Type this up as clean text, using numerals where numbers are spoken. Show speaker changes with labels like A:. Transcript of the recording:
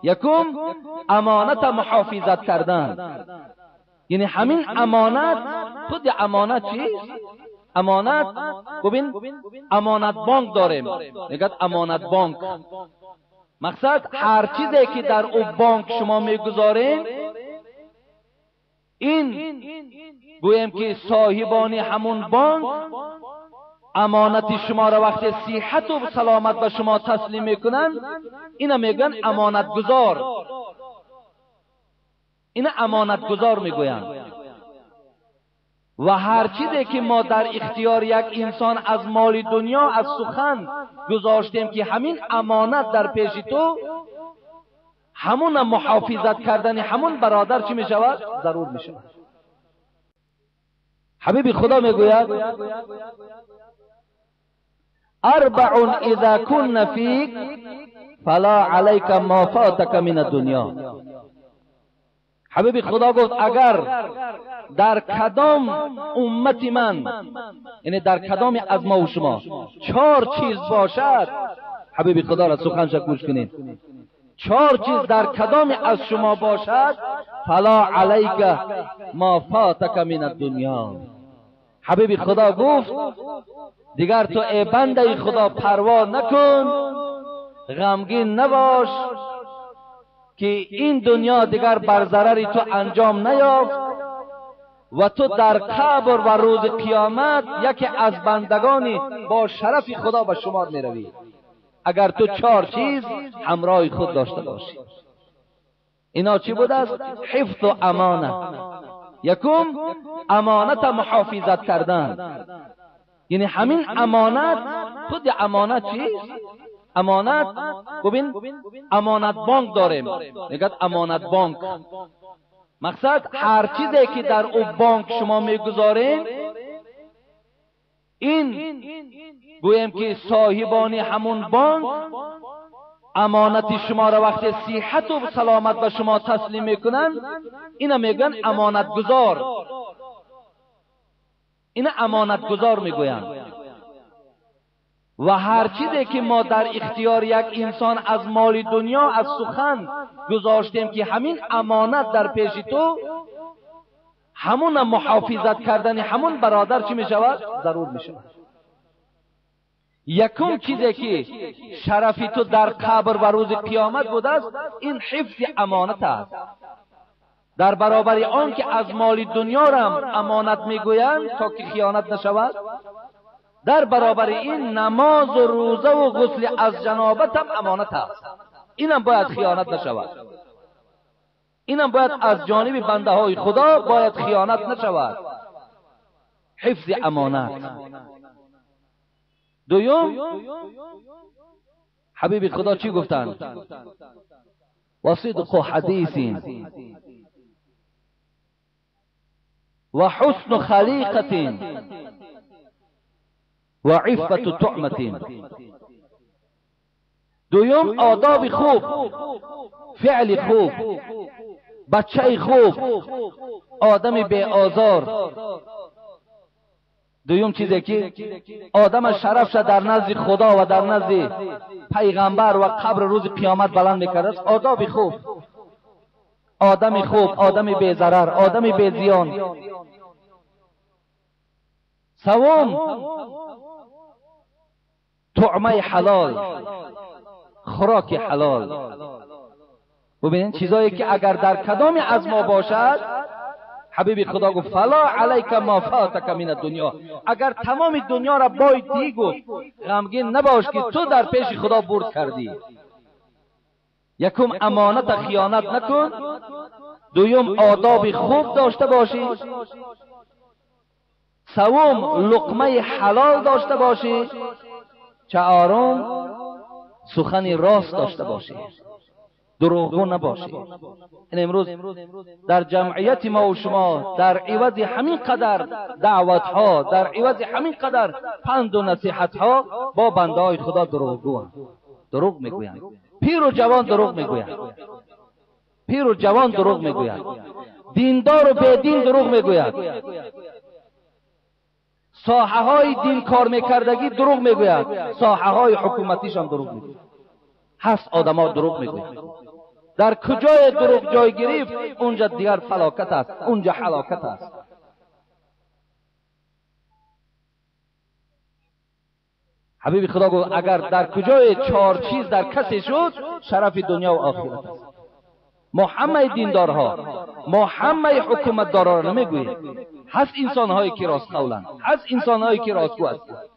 A: یکم امانت محافظت کردن، یعنی همین امانت، خود امانت چیست؟ امانت، ببین امانت بانک داریم، میگه امانت بانک، مقصد هر چیزی که در او بانک شما میگذارین، این گویم که صاحبان همون بانک امانت شما را وقت صحت و سلامت به شما تسلیم میکنن، اینا میگن امانت گذار، اینا امانت گذار میگویند. و هر چیزی که ما در اختیار یک انسان از مال دنیا، از سخن گذاشتیم که همین امانت در پیش تو، همون محافظت کردن همون برادر چی میشود؟ ضرور میشود. حبیب خدا میگوید اربع اذا كن فیک فلا علیک ما فاتک من الدنیا. حبیب خدا گفت اگر در کدام امت من، یعنی در کدام از ما و شما چهار چیز باشد، حبیب خدا را سخنش گوش کنید، چهار چیز در کدام از شما باشد فلا علیک ما فاتک من الدنیا. حبیب خدا گفت دیگر تو ای بنده خدا پروا نکن، غمگین نباش که این دنیا دیگر بر ضرر تو انجام نیافت و تو در قبر و روز قیامت یکی از بندگانی با شرف خدا به شمار میروی اگر تو چهار چیز همراه خود داشته باشی. اینا چی بوده است؟ حفظ و امانه. یکم امانت محافظت کردن، یعنی همین امانت، خود امانت چیست؟ امانت، ببین امانت بانک داریم، میگه امانت بانک، مقصد هر چیزی که در او بانک شما میگذارین، این گویم که صاحبان همون بانک امانت شما را وقت صحت و سلامت به شما تسلیم میکنن، اینا میگن امانت گذار، اینا امانت گذار میگویند. و هر چیزی که ما در اختیار یک انسان از مال دنیا، از سخن گذاشتیم که همین امانت در پیش تو، همون محافظت کردن همون برادر چی میشود؟ ضرور میشود. یکم چیزی که شرف تو در قبر و روز قیامت بوده است، این حفظ امانت است. در برابر آن که از مال دنیا را امانت میگویند تا که خیانت نشود، در برابر این نماز و روزه و غسل از جنابت هم امانت است، اینم باید خیانت نشود، اینم باید از جانب بنده های خدا باید خیانت نشود. حفظ امانت. دوم، حبیب خدا چی گفتند؟ و صدق حدیث و حسن خلیقة و عفة طعمة. دوم، آداب خوب، فعل خوب، بچه خوب، آدم بی آزار. دوم چیزی که آدم شرفش در نزد خدا و در نزد پیغمبر و قبر روز قیامت بلند میکرد، آداب خوب، آدم خوب، آدم بی ضرر، آدم بی زیان. سوم، طعمه حلال، خوراک حلال. ببینید چیزایی که اگر در کدام از ما باشد، حبیب خدا گفت فلا علیک ما فاتک من الدنیا، اگر تمام دنیا را بایدی گفت غمگین نباش که تو در پیش خدا برد کردی. یکم امانت خیانت نکن، دوم آداب خوب داشته باشی، سوم لقمه حلال داشته باشی، چهارم سخن راست داشته باشی، دروغگو نباشی. این امروز در جمعیت ما و شما در عوض همین قدر دعوت ها، در عوض همین قدر پند و نصیحت ها، با بنده های خدا دروغگو، دروغ میگویند. پیر و جوان دروغ میگویند، پیر و جوان دروغ میگویند، دیندار و بیدین دروغ میگویند، ساحه های دین کار میکردگی دروغ میگوید، ساحه های حکومتیش هم دروغ میگوید. هست آدم ها دروغ میگوید. Дар куҷое дурӯғ ҷой гирифт, унҷа дигар фалокат аст, унҷа ҳалокат аст. Ҳабиби Худо гуфт агар дар куҷое чор чиз дар касе шуд, шарафи дунё ва охират аст. Мо ҳамаи диндорҳо, мо ҳамаи ҳукуматдорҳоро намегӯем. Ҳаст инсонҳое ки ростқавланд, ҳаст инсонҳое ки ростгӯ ҳастанд.